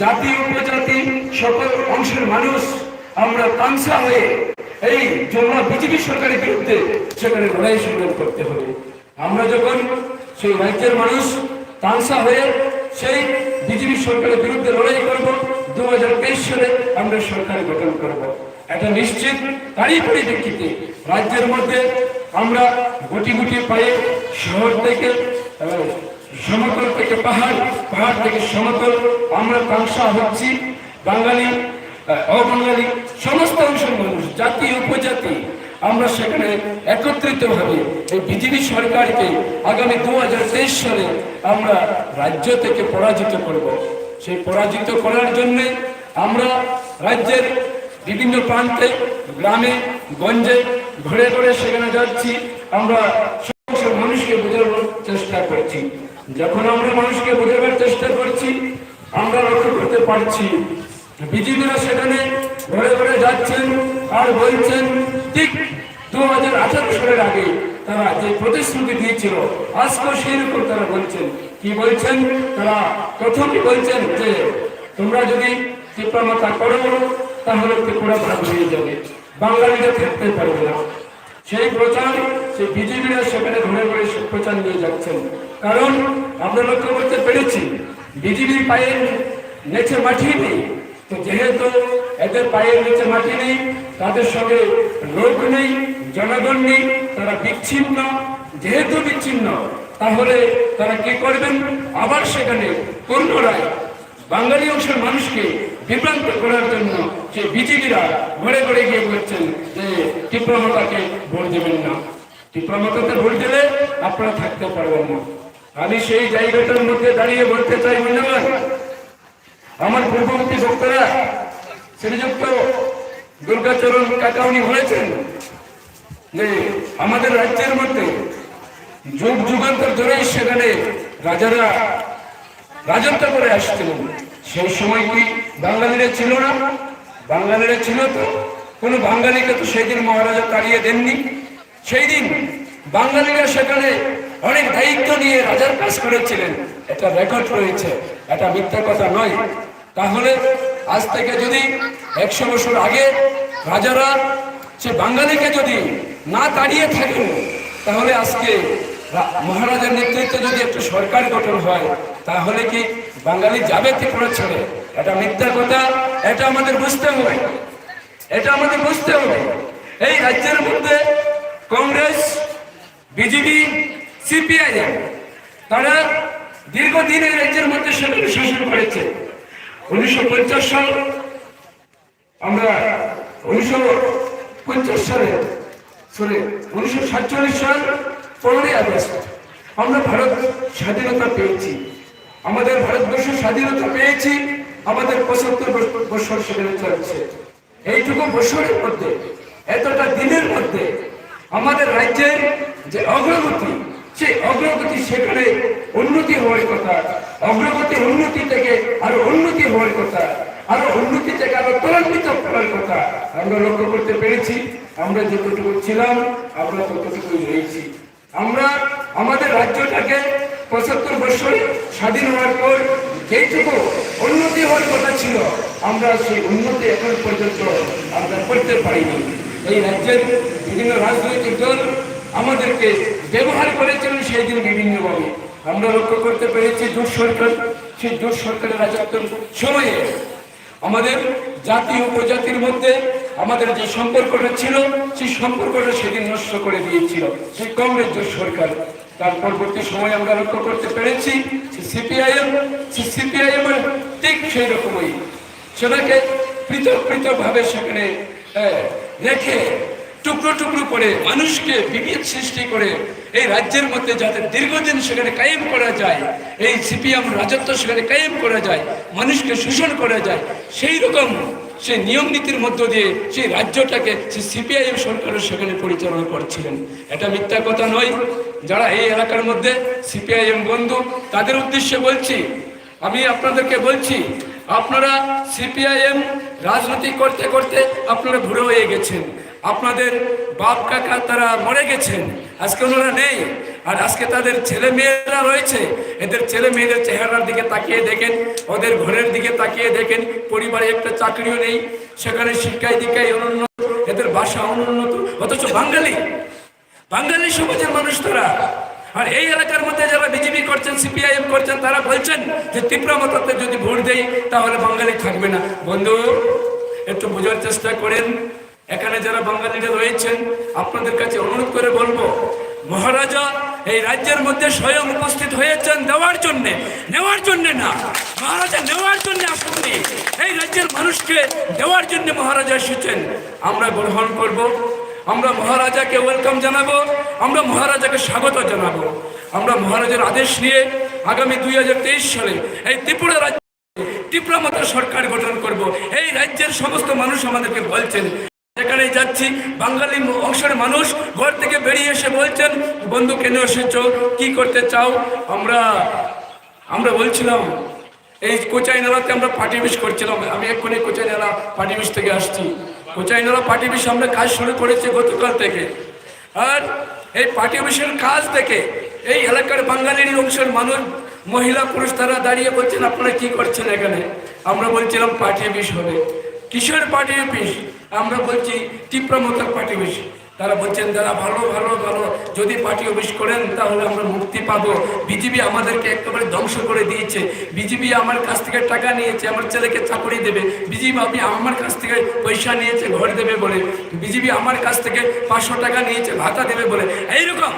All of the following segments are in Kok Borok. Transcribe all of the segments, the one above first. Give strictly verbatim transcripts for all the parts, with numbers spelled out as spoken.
জাতি উপজাতি সকল অংশের মানুষ আমরা তামসা হয়ে এই জোমনা বিজেপি সরকারের বিরুদ্ধে সেখানে লড়াই সংগ্রাম করতে হবে। আমরা যখন সেই রাজ্যের মানুষ তামসা হয়ে সেই বিজেপি সরকারের বিরুদ্ধে লড়াই করব, দু হাজার তেইশ সালে আমরা সরকার গঠন করব। এটা নিশ্চিত। তারই পরিপ্রেক্ষিতে রাজ্যের মধ্যে আমরা গুটি গুটি পায়ে শহর থেকে, আহ, সমতল থেকে পাহাড়, পাহাড় থেকে সমতল, আমরা তামসা হচ্ছি। বাঙালি, আহ, অবাঙালি, সমস্ত অংশের মানুষ, জাতি উপজাতি, আমরা সেখানে একত্রিতভাবে এই বিজেপি সরকারকে আগামী দু হাজার তেইশ সালে আমরা রাজ্য থেকে পরাজিত করব। সেই পরাজিত করার জন্য আমরা রাজ্যের বিভিন্ন প্রান্তে, গ্রামে গঞ্জে, ঘরে ঘরে সেখানে যাচ্ছি। আমরা সমস্ত মানুষকে বোঝানোর চেষ্টা করছি। যখন আমরা মানুষকে বোঝাবার চেষ্টা করছি, আমরা লক্ষ্য করতে পারছি বিজেপিরা সেখানে ঘরে ঘরে যাচ্ছেন আর বলছেন, ঠিক দু হাজার আঠারো সালের আগে তারা যে প্রতিশ্রুতি দিয়েছিল, আজকেও সেই রকম তারা বলছেন। কি বলছেন? তারা প্রথমেই বলছেন যে তোমরা যদি টিপ্রামথা করো, তাহলে ত্রিপুরা ভাগ হয়ে যাবে, বাঙালিরা থাকতে পারবে না। সেই প্রচার, সেই বিজেপিরা সেখানে ঘরে ঘরে সে প্রচার নিয়ে যাচ্ছেন। কারণ আমরা লক্ষ্য করতে পেরেছি, বিজেপির পায়ের নিচে মাটি নেই। তো যেহেতু এদের পায়ের নিচে মাটি নেই, তাদের সঙ্গে লোক নেই, জনগণ নেই, তারা বিচ্ছিন্ন। যেহেতু বিচ্ছিন্ন, তাহলে তারা কি করবেন? আবার সেখানে পুনরায় বাঙালি অংশের মানুষকে বিভ্রান্ত করার জন্য সেই বিজেপিরা ঘরে ঘরে গিয়ে বলছেন যে টিপ্রামথাকে ভোট দেবেন না, টিপ্রামথাতে ভোট দিলে আপনারা থাকতে পারবেন না। আমি সেই জায়গাটার মধ্যে দাঁড়িয়ে বলতে চাই, মূল্যবান আমার পূর্ববর্তী বক্তারা, শ্রীযুক্ত দুর্গাচরণ কাকা উনি বলেছেন যে আমাদের রাজ্যের মধ্যে যুগ যুগান্তর ধরেই সেখানে রাজারা রাজত্ব করে আসছিলেন। সেই সময় কি বাঙালিরা ছিল না? বাঙালিরা ছিল তো। কোনো বাঙালিকে তো সেই দিন মহারাজা তাড়িয়ে দেননি। সেই দিন বাঙালিরা সেখানে অনেক দায়িত্ব নিয়ে রাজার কাজ করেছিলেন, এটা রেকর্ড রয়েছে, এটা মিথ্যা কথা নয়। তাহলে আজ থেকে যদি একশো বছর আগে রাজারা সে বাঙালিকে যদি না তাড়িয়ে থাকেন, তাহলে আজকে রা-, মহারাজার নেতৃত্বে যদি একটু সরকার গঠন হয়, তাহলে কি বাঙালি যাবে ত্রিপুরা ছেড়ে? এটা মিথ্যা কথা, এটা আমাদের বুঝতে হবে, এটা আমাদের বুঝতে হবে। এই রাজ্যের মধ্যে কংগ্রেস, বিজেপি, সিপিআইএম, তারা দীর্ঘদিন এই রাজ্যের মধ্যে সেখানে শাসন করেছে। উনিশশো পঞ্চাশ সাল, আমরা উনিশশো পঞ্চাশ সালে, সরি, উনিশশো সাতচল্লিশ সাল পনেরোই আগস্ট আমরা ভারত স্বাধীনতা পেয়েছি। আমাদের ভারতবর্ষ স্বাধীনতা পেয়েছি, আমাদের পঁচাত্তর বছ-, বছর সেখানে চলছে। এইটুকু বছরের মধ্যে, এতটা দিনের মধ্যে আমাদের রাজ্যের যে অগ্রগতি, সেই অগ্রগতি সেখানে উন্নতি হওয়ার কথা, অগ্রগতি উন্নতি থেকে আরো উন্নতি হওয়ার কথা, আরো উন্নতি থেকে আরো ত্বরান্বিত করার কথা আমরা লক্ষ্য করতে পেরেছি। আমরা যতটুকু ছিলাম, আমরা ততটুকুই রয়েছি। আমরা আমাদের রাজ্যটাকে পঁচাত্তর বছরে স্বাধীন হওয়ার পর যেইটুকু উন্নতি হওয়ার কথা ছিল, আমরা সেই উন্নতি এখন পর্যন্ত আমরা করতে পারিনি। এই রাজ্যের বিভিন্ন রাজনৈতিক দল আমাদেরকে ব্যবহার করেছিলেন সেই দিন বিভিন্নভাবে। আমরা লক্ষ্য করতে পেরেছি জোট সরকার, সেই জোট সরকারের রাজত্বের সময়ে আমাদের জাতি উপজাতির মধ্যে আমাদের যে সম্পর্কটা ছিল, সেই সম্পর্কটা সেদিন নষ্ট করে দিয়েছিল সেই কংগ্রেস জোট সরকার। তার পরবর্তী সময় আমরা লক্ষ্য করতে পেরেছি যে সিপিআইএম, সেই সিপিআইএম এর ঠিক সেই রকমই সেটাকে পৃথক পৃথকভাবে সেখানে, আহ, রেখে টুকরো টুকরো করে মানুষকে বিভেদ সৃষ্টি করে এই রাজ্যের মধ্যে যাতে দীর্ঘদিন সেখানে কায়েম করা যায়, এই সিপিএম রাজত্ব সেখানে কায়েম করা যায়, মানুষকে শোষণ করা যায়, সেই রকম সেই নিয়ম নীতির মধ্য দিয়ে সেই রাজ্যটাকে সেই সিপিআইএম সরকারও সেখানে পরিচালনা করছিলেন। এটা মিথ্যা কথা নয়। যারা এই এলাকার মধ্যে সিপিআইএম বন্ধু, তাদের উদ্দেশ্যে বলছি, আমি আপনাদেরকে বলছি, আপনারা সিপিআইএম রাজনীতি করতে করতে আপনারা বুড়ো হয়ে গেছেন। আপনাদের বাপ কাকা তারা মরে গেছেন, আজকে ওনারা নেই। আর আজকে তাদের ছেলে মেয়েরা রয়েছে, এদের ছেলে মেয়েদের চেহারার দিকে তাকিয়ে দেখেন, ওদের ঘরের দিকে তাকিয়ে দেখেন, পরিবারে একটা চাকরিও নেই, সেখানে শিক্ষায় দীক্ষায় অনুন্নত, এদের ভাষা অনুন্নত, অথচ বাঙালি, বাঙালি সমাজের মানুষ তারা। আর এই এলাকার মধ্যে যারা বিজেপি করছেন, সিপিআইএম করছেন, তারা বলছেন যে তিপ্রা মতাতে যদি ভোট দেই, তাহলে বাঙালি থাকবে না। বন্ধু, একটু বোঝার চেষ্টা করেন। এখানে যারা বাঙালিরা রয়েছেন, আপনাদের কাছে অনুরোধ করে বলবো, মহারাজা এই রাজ্যের মধ্যে স্বয়ং উপস্থিত হয়েছেন দেওয়ার জন্য, নেওয়ার জন্য না। মহারাজা নেওয়ার জন্য আসেননি, এই রাজ্যের মানুষকে দেওয়ার জন্য মহারাজা এসেছেন। আমরা গ্রহণ করব, আমরা মহারাজাকে ওয়েলকাম জানাবো, আমরা মহারাজাকে স্বাগত জানাবো। আমরা মহারাজার আদেশ নিয়ে আগামী দুই হাজার তেইশ সালে এই ত্রিপুরা রাজ্যে তিপ্রা মতার সরকার গঠন করব। এই রাজ্যের সমস্ত মানুষ আমাদেরকে বলছেন, যেখানে যাচ্ছি, বাঙালি ম-, অংশের মানুষ ঘর থেকে বেরিয়ে এসে বলছেন, "বন্ধু, কেন এসেছো? কি করতে চাও?" আমরা, আমরা বলছিলাম, এই কোচাই নালাতে আমরা পার্টি অফিস করছিলাম। আমি এক্ষুনি কোচাই নালা পার্টি অফিস থেকে আসছি। কোচাই নালা পার্টি অফিস আমরা কাজ শুরু করেছি গতকাল থেকে। আর এই পার্টি অফিসের কাজ থেকে এই এলাকার বাঙালির অংশের মানুষ, মহিলা, পুরুষ, তারা দাঁড়িয়ে বলছেন, "আপনারা কি করছেন এখানে?" আমরা বলছিলাম, "পার্টি অফিস হবে।" "কিসের পার্টি অফিস?" আমরা বলছি, "তিপ্রা মতার পার্টি অফিস।" তারা বলছেন, "দাদা, ভালো, ভালো, ভালো, যদি পার্টি অফিস করেন তাহলে আমরা মুক্তি পাবো। বিজেপি আমাদেরকে একেবারে ধ্বংস করে দিয়েছে। বিজেপি আমার কাছ থেকে টাকা নিয়েছে, আমার ছেলেকে চাকরি দেবে। বিজেপি আপনি আমার কাছ থেকে পয়সা নিয়েছে, ঘর দেবে বলে। বিজেপি আমার কাছ থেকে পাঁচশো টাকা নিয়েছে, ভাতা দেবে বলে।" এইরকম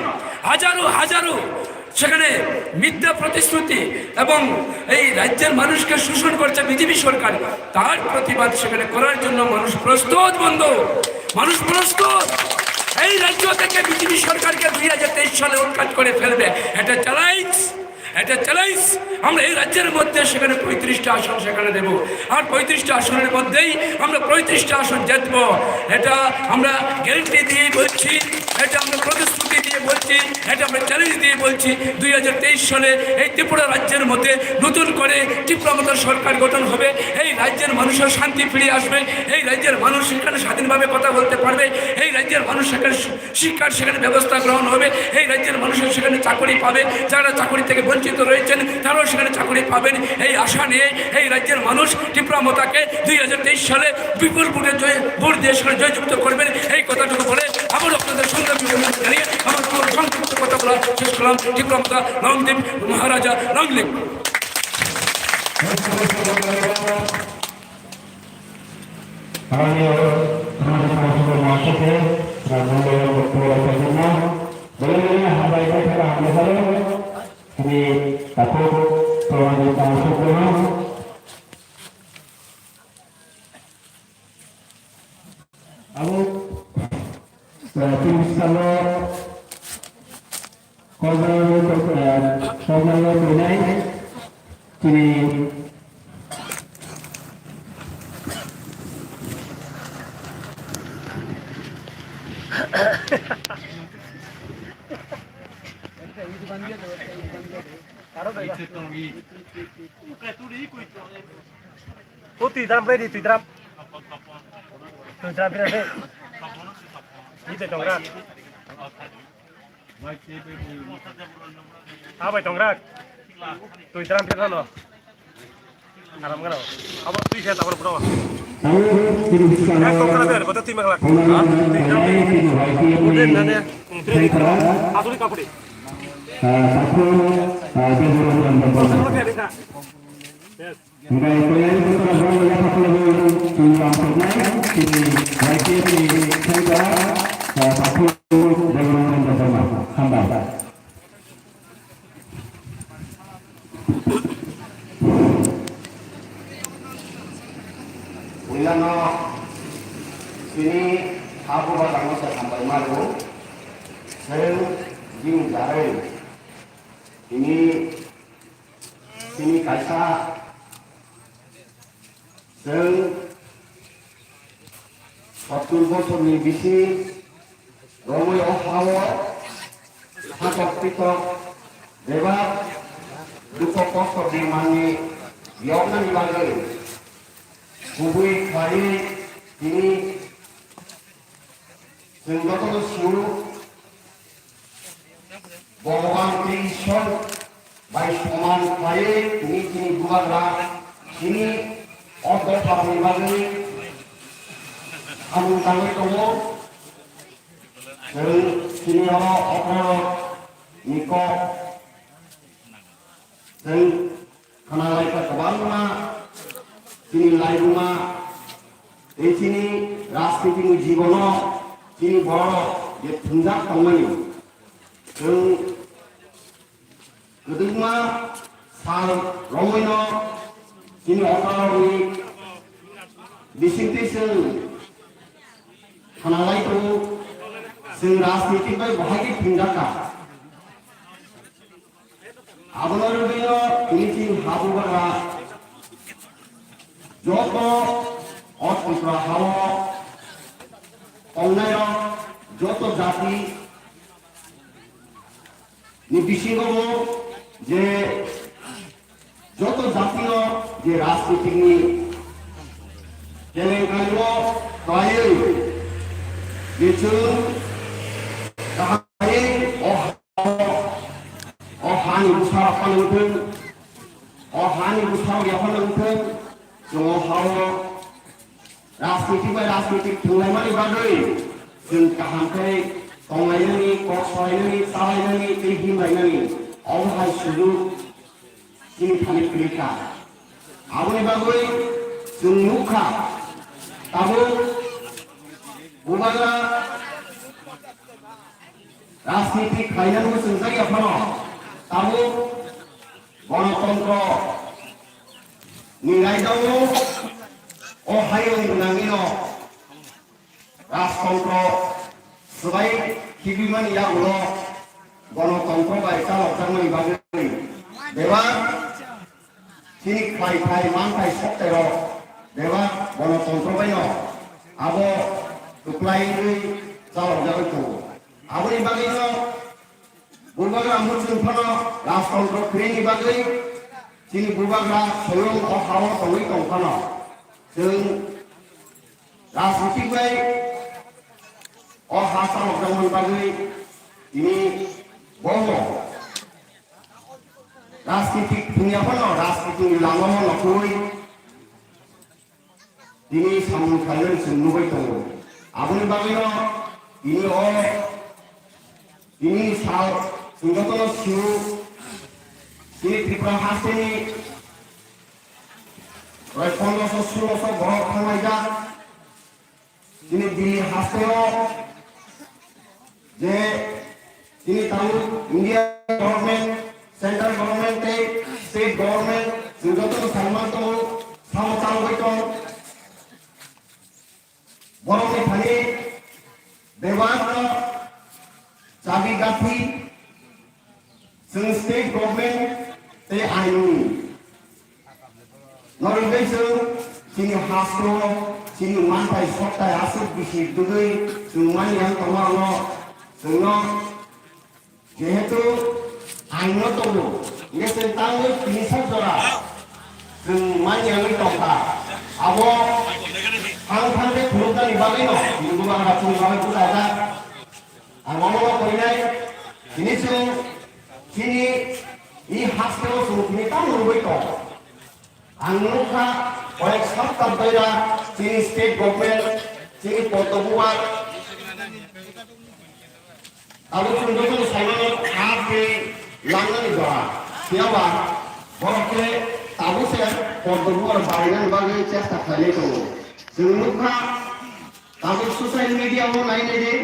হাজারো হাজারো সেখানে মিথ্যা প্রতিশ্রুতি এবং এই রাজ্যের মানুষকে শোষণ করছে বিজেপি সরকার। তার প্রতিবাদ সেখানে করার জন্য মানুষ প্রস্তুত, বন্ধু, মানুষ প্রস্তুত। এই রাজ্য থেকে বিজেপি সরকারকে দুই হাজার তেইশ সালে উৎখাত করে ফেলবে। এটা চ্যালেঞ্জ, এটা চ্যালেঞ্জ। আমরা এই রাজ্যের মধ্যে সেখানে পঁয়ত্রিশটা আসন সেখানে দেব, আর পঁয়ত্রিশটা আসনের মধ্যেই আমরা পঁয়ত্রিশটা আসন জিতবো। এটা আমরা গ্যারান্টি দিয়ে বলছি, এটা আমরা প্রতিশ্রুতি দিয়ে বলছি, এটা আমরা চ্যালেঞ্জ দিয়ে বলছি। দুই হাজার তেইশ সালে এই ত্রিপুরা রাজ্যের মধ্যে নতুন করে তিপ্রা মতার সরকার গঠন হবে। এই রাজ্যের মানুষের শান্তি ফিরে আসবে। এই রাজ্যের মানুষ সেখানে স্বাধীনভাবে কথা বলতে পারবে। এই রাজ্যের মানুষ সেখানে শি-, শিক্ষার সেখানে ব্যবস্থা গ্রহণ হবে। এই রাজ্যের মানুষের সেখানে চাকরি পাবে। যারা চাকরি থেকে বঞ্চিত রয়েছেন, তারাও সেখানে চাকরি পাবেন। এই আশা নিয়ে এই রাজ্যের মানুষ তিপ্রা মতাকে দুই হাজার তেইশ সালে বিপুল ভোটে জয়, ভোট দিয়ে সেখানে জয়যুক্ত করবেন। এই কথাটুকু বলে আবার আপনাদের সুন্দর বিবরণ জানিয়ে আমার পুরো সংক্ষিপ্ত কথা বলা শেষ করলাম। তিপ্রা মতা long live, মহারাজা long live। মাননীয় সমাজসেবক মহাসচিব, তার মূল্যবান বক্তব্য রাখার জন্য বলে দিলেন, হামবাই থাকা হামলে হলো, তিনি তাকে প্রমাণিত অংশগ্রহণ। Abo, eh, tini salo Kolbari, eh, Kolbari Koinai, tini O twi drum play di, twi drum. Twi drum play di. Ni twi tongra. Ah, bai tongra. Twi drum play no. Aram gano. Abo twi khe tabor bro. Ek tongra ber, kota twi magla. Twi drum play. Ude nane. Asuli kapuri. Yes. Hingke koyari kotor borok yaphak khlaiwi chwng lamsoknai chini Y T F ni centre, ah, Pathu Deborah Chandra Sharma. Hambai. Puilano chini abo bagango se hambai mano. Chwng bini jarwi tini Chini kaisa chwng sottur bosorni bisi romwi o ha-o satok pitok bebak dukho kosto ni manwi yoknani bagwi kubui khlaiwi tini chwng jotono sio. Bhogoban tei Ishwar bai soman khlaiwi tini chini bubagra chini o dophani bagwi samung tangwi tongo. Chwng chini o okra ni kok chwng khna lai kha kwbangma chini laibuma tei chini rajniti ni jibono chini borok je thwngjak tongmani. Chwng kwdwkma sal romwino chini otrarokni bisingtwi chwng khna lai tongo, chwng rajniti bai bahai khe thwngjak kha. Abono rwgwino tini chini ha bubagra joto o Tripura hao tongnairok joto jati ni bisingo bo je joto jatino je rajnitikni kelenkari o khlaiwi je chwng kahai o O hani bwsarok phano wngthung, o hani bwsarok yaphano wngthung, chwng o hao rajnitik bai rajnitik thwnglaimani bagwi chwng kaham khe tonglainani, kok salainani, chalainani tei himlainani obo hai sujuk chini thani kwrwi kha. Aboni bagwi chwng nuk kha, tabuk bubagra rajniti khlainani bo chwngjak ya phano tabuk gonotontro ni raidao o hayung gwnangwino rajtontro swbai khibimani yagulo gonotontro bai chalokjakmani bagwi bebak chini khlai thai manthai soktairok bebak gonotontro baino abo kwplaiwi chalokjagwi tongo. Aboni bagwino bubagra muchung phano rajtontro khwrwini bagwi chini bubagra soyong o hao tongwi tong phano chwng rajnitik bai o ha chalokjakmani bagwi tini bono rajnitik thwngya phano rajnitikni lamao nokhui tini samung khlainani chwng nugwi tongo. Aboni bagwino tini o tini sal chwng jotono sio tini Tripura hasteni prai pondroso sulosho borok thanglaijak. Chini Delhi hasteo je chini tabuk India government, central government tei state government chwng jotono sai man tongo, samo chalogwi tong. Borokni thani bebakno chabi gathi. Chwng state government tei aini norwgwi chwng chini hasteo chini manthai soktai aswk bisi dugwi chwng mani ang tongmarokno chwngno jehetu aino tongo hwnkhe chwng tangwi tini sak jora chwng mani angwi tongkha. Abo thang thang khe phunuknani bagwino chwng bubagra chwng bagwi bwsajak. Ang omo no koinai, tini chwng chini i hasteo chwng tini tamo rwgwi tong. Ang nukha, koyek sapta doira chini state government, chini Padma Bubak, abo chwng jotono saimano kha tei langnani jora. Phiyaba borok khe tabuk se Padma Bubak barainani bagwi chesta khlailai tongo. Chwng nukha, tabuk social media o nai nai di.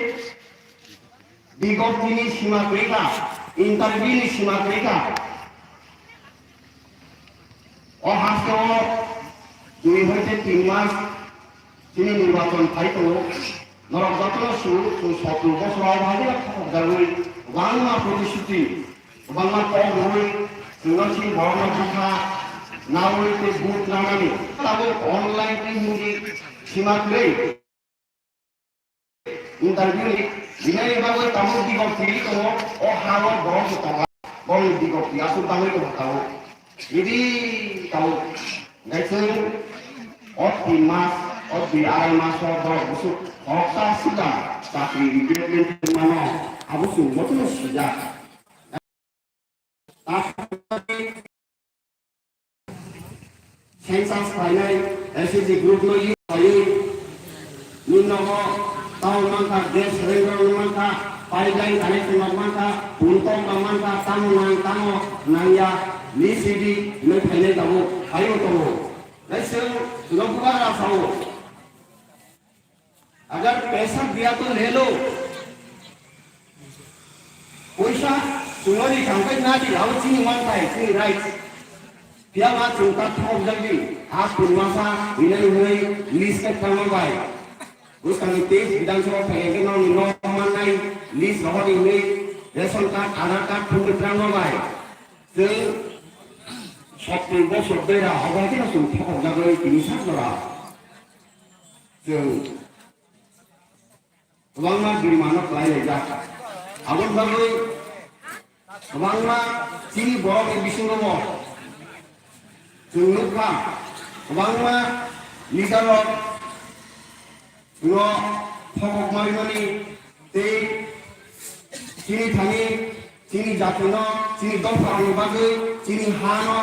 Bigotini sima kwrwi kha, interview ni sima kwrwi kha. O haste o dui hoite tin mas chini nirbachon phai tongo. Norok jotono su, su sotro bosor o bhagwi khokjagwi kwbangma protishuti, kwbangma kok rwui chwngno chini borokno bwkha naui tei vote nanani. Tabuk online tei hindi sima kwrwi. Interview ni, bini bagwi tabuk digok twi tongo, o ha o borok se tongo, borok ni digok twi aswk bangwi tongo tabuk. Idi tabuk, naising, o tin mas, o dui arai mas o borok bwswk khoroksa swkang chakri recruitment mano, abo chwng jotono swijak. census khlainai S H G group no use khlaiwi nini nogo town mankha, gas cylinder rok mankha, pipeline connection rok mankha, puntok rok mankha, tamo nang tamo nangya, list ridi hinwi phainai tabuk phaiwi tongo. Tei chwng chwngno bubagra sao. Agar paisa diya to le lo. Poisa chwngno ri thangbai na di, abo chini manthai, chini right. Phiya ma chwng ta thok jagdi, a kun masa hinai hinai list khe tangma bai. Bwskangni teis Bidhan Sabha phaikhe nokni nok mannai list rohorni hinwi ration card, Aadhaar card thumwi tangma bai. Chwng sotri bosor dera obo haikhe no chwng thok jagwi tini sak jora. Chwng kwbangma jurimano khlai laijak. Aboni bagwi kwbangma chini borokni bisingo bo chwng nukha, kwbangma leader rok no thokok marimani tei chini thani chini jatino, chini dophani bagwi, chini hano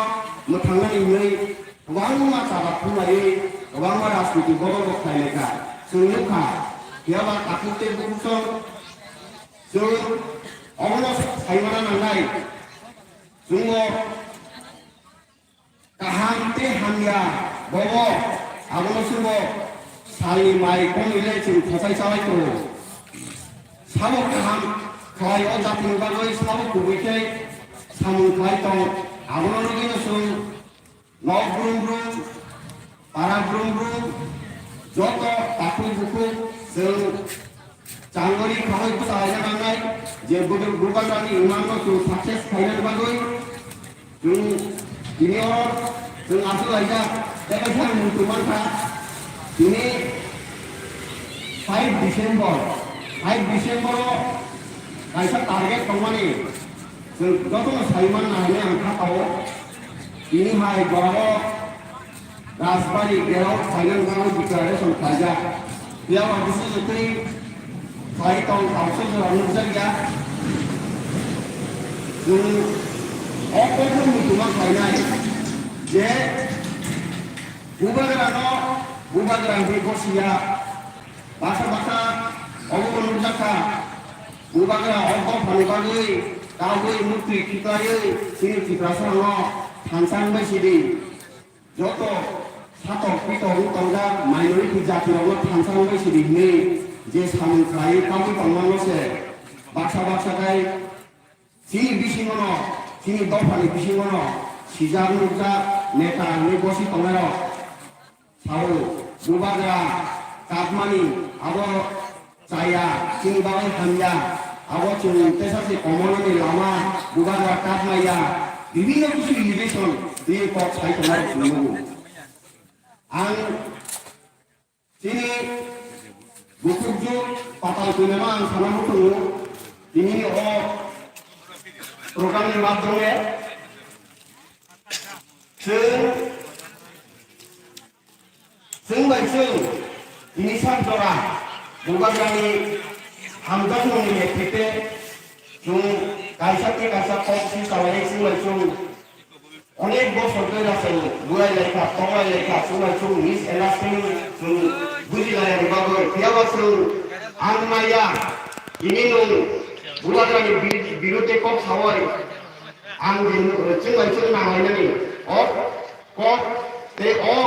mwthangnani hinwi kwbangma chaba phunlaiwi kwbangma rajniti bodol rok khlai laikha. Chwng nukha, phiyaba takhuk tei bukhuk song chwng obono saimana nangnai. Chwngno kaham tei hamya bobo abono chwngbo salni mai kongwi le chwng thosai chalai tongo. Sabo kaham khlai o jatini bagwi sabo kubui khe samung khlai tong, abono nugwino chwng nok brum brum, para brum brum, joto takhuk bukhuk chwng changori khawai bwsa laina nangnai, je budu bubagrani imangno chwng success khaina bagwi chwng tini oro chwng aswk laijak, tei kaisa ang muitu mankha, tini five December, five December o kaisa target tongmani, chwng jotono saiman nai hinwi ang kha tao, tini hai borok Rajbari gerao phainani bagwi declaration khlaijak. Phiya ba bisi jotoi khlai tong, kaisa jora nukjakya. Chwng o kokno muitu ma khlainai je bubagrano bubagra hwnwi gosiya. Baksa baksa obo bo nukjakha. Bubagra o dophani bagwi kabui muktwi khiklaiwi chini Tiprasarokno thansa wngbai sidi. Joto satok pitok wng tongjak minority jatirokno thansa wngwi sidi hinwi je samung khlaiwi tabwi tongmano se baksa baksa khai chini bisingono, chini dophani bisingono sijak nukjak neta wngwi bosi tongnairok sao, bubagra kapmani abo chaya, chini bagwi hamya, abo chwng teisa se komonani lama, bubagra kap maya, bibinno kisu innovation tei kok sai tongnai chwng nugo. Ang chini bukhukjwk patal twinama ang sana muchungo, tini o program ni madhyome chwng Chwng bai chwng tini sak jora bubagrani hamjakmungni netrite chwng kaisa tei kaisa kok si salai chwng bai chwng onek bosor tei rachel bulai laikha, tonglai laikha, chwng bai chwng misunderstanding chwng bujilai ani bagwi. Phiyaba chwng ang maya tini nwng bubagrani bir-, birute kok sawai ang je chwng bai chwng nanglainani o kok tei o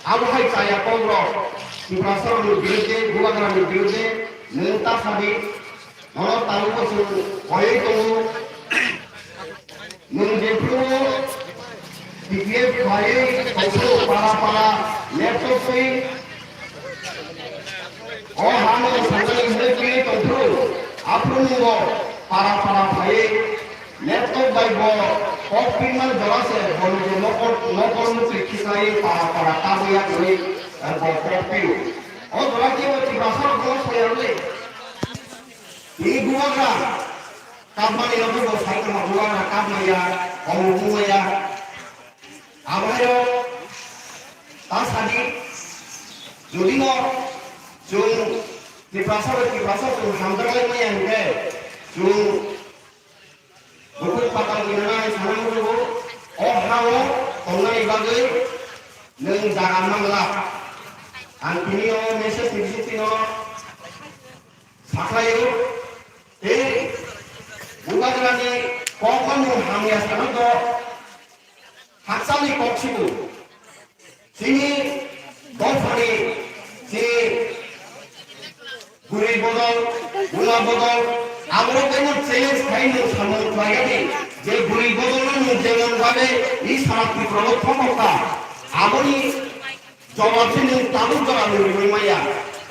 abo hai chaya kokrok Tiprasarokni birudde, bubagrani birudde nwng ta sadi, nono tabukbo chwng koiwi tongo. Nwng jephuru T P F khlaiwi tongphuru para para laptop twi o hano sanjani hinwi twiwi tongphuru, aphuru nwngbo para para phaiwi laptop bai bo kok pirmani jora se boni je nokol, nokol mukti khiklaiwi para para tabwi yakrwi bo kok piro. O jora khe bo Tiprasarok bono soyarwle. Tini bubagra kapmani rokbo bo sai tongma, bubagra kapmaya, omo bumaya. Abo haino ta sadi, jodi no chwng Tiprasa bai Tiprasa chwng hamjaklai maya hinkhe chwng Bukhuk patal gwnangwi sana muchungo, o ha-o tongnani bagwi nwng jaga mangla. Ang tini o message ni bisingtwi no sakhlaio. Tei Bubagrani kokno nwng hamya sana do. Hakchalni kok sibu. Chini dophani, chini bwrwi bodol, buma bodol, aborok tei no challenge khai nwng samung khlaiyadi, je bwrwi bodolno nwng jemon babe i sara Tripura o thokokha, aboni jawab se nwng tabuk jora nwng rwui maya.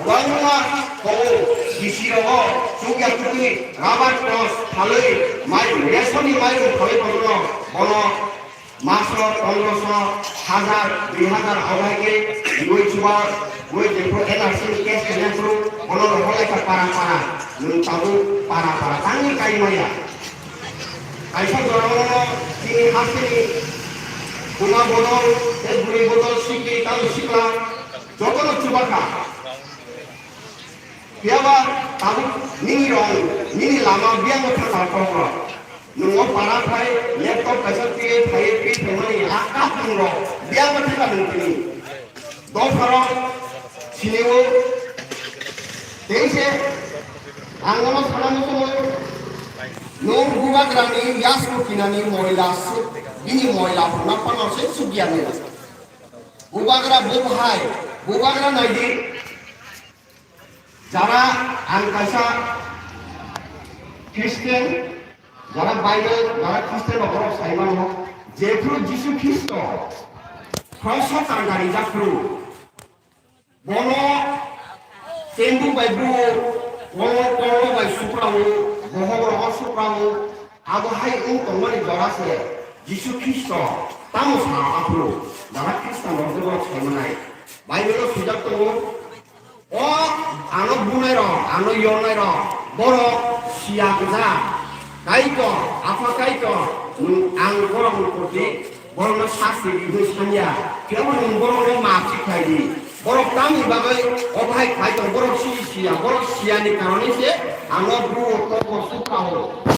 Kwbangma tongo, bisi rogo chukya chukwi rubber cross phalwi, mai, resonni mairum phalwi bono, bono maso, pondroso, hajar, dui hajar, obai khe, bui chuba, bui jepho N R C ni case khaina phuru, bono rohor lai kha para para, nwng tabuk para para tangwi kai maya. Kaisa jorao chini hasteni buma bodol, tei bwrwi bodol, sikri, tamo sikla, jotono chuba kha. Phiyaba tabuk nini rong, nini lama biyang bo thangkha kokrok. Nwng o para phai laptop kaisa twi phai twi phaimani a kaphang rok biyang bo thangkha nwng tini. Dopharok sini o tei se ang no sana muchungo nwng Bubagrani yasku kinani moila suk bini moila phunna phano se sugya ni. Bubagra bo hai, Bubagra naidi. Jara ang kaisa Christian, jara Bible, jara Christian rok borok sai mano, jephru Jisu Khristo kroso tangkari japhru, bono chembuk bai buo, kolo kolo bai suprao, bohok rogo suprao, abo hai wng tongmani jora se Jisu Khristo tamo sa aphru, jara Khristo rok borok sai manai. Bible o swijak tongo, O ano bunai rok, ano yonai rok, borok siya gwja. Kaitor, Apha Kaitor, nwng ang borok ni proti borok no sasti di hwnwi sanya. Phiya bo nwng borok no maaf si khlai di. Borok tamni bagwi o bahai khlai tong, borok si siya, borok siya ni karon se ano buo toko sukha o.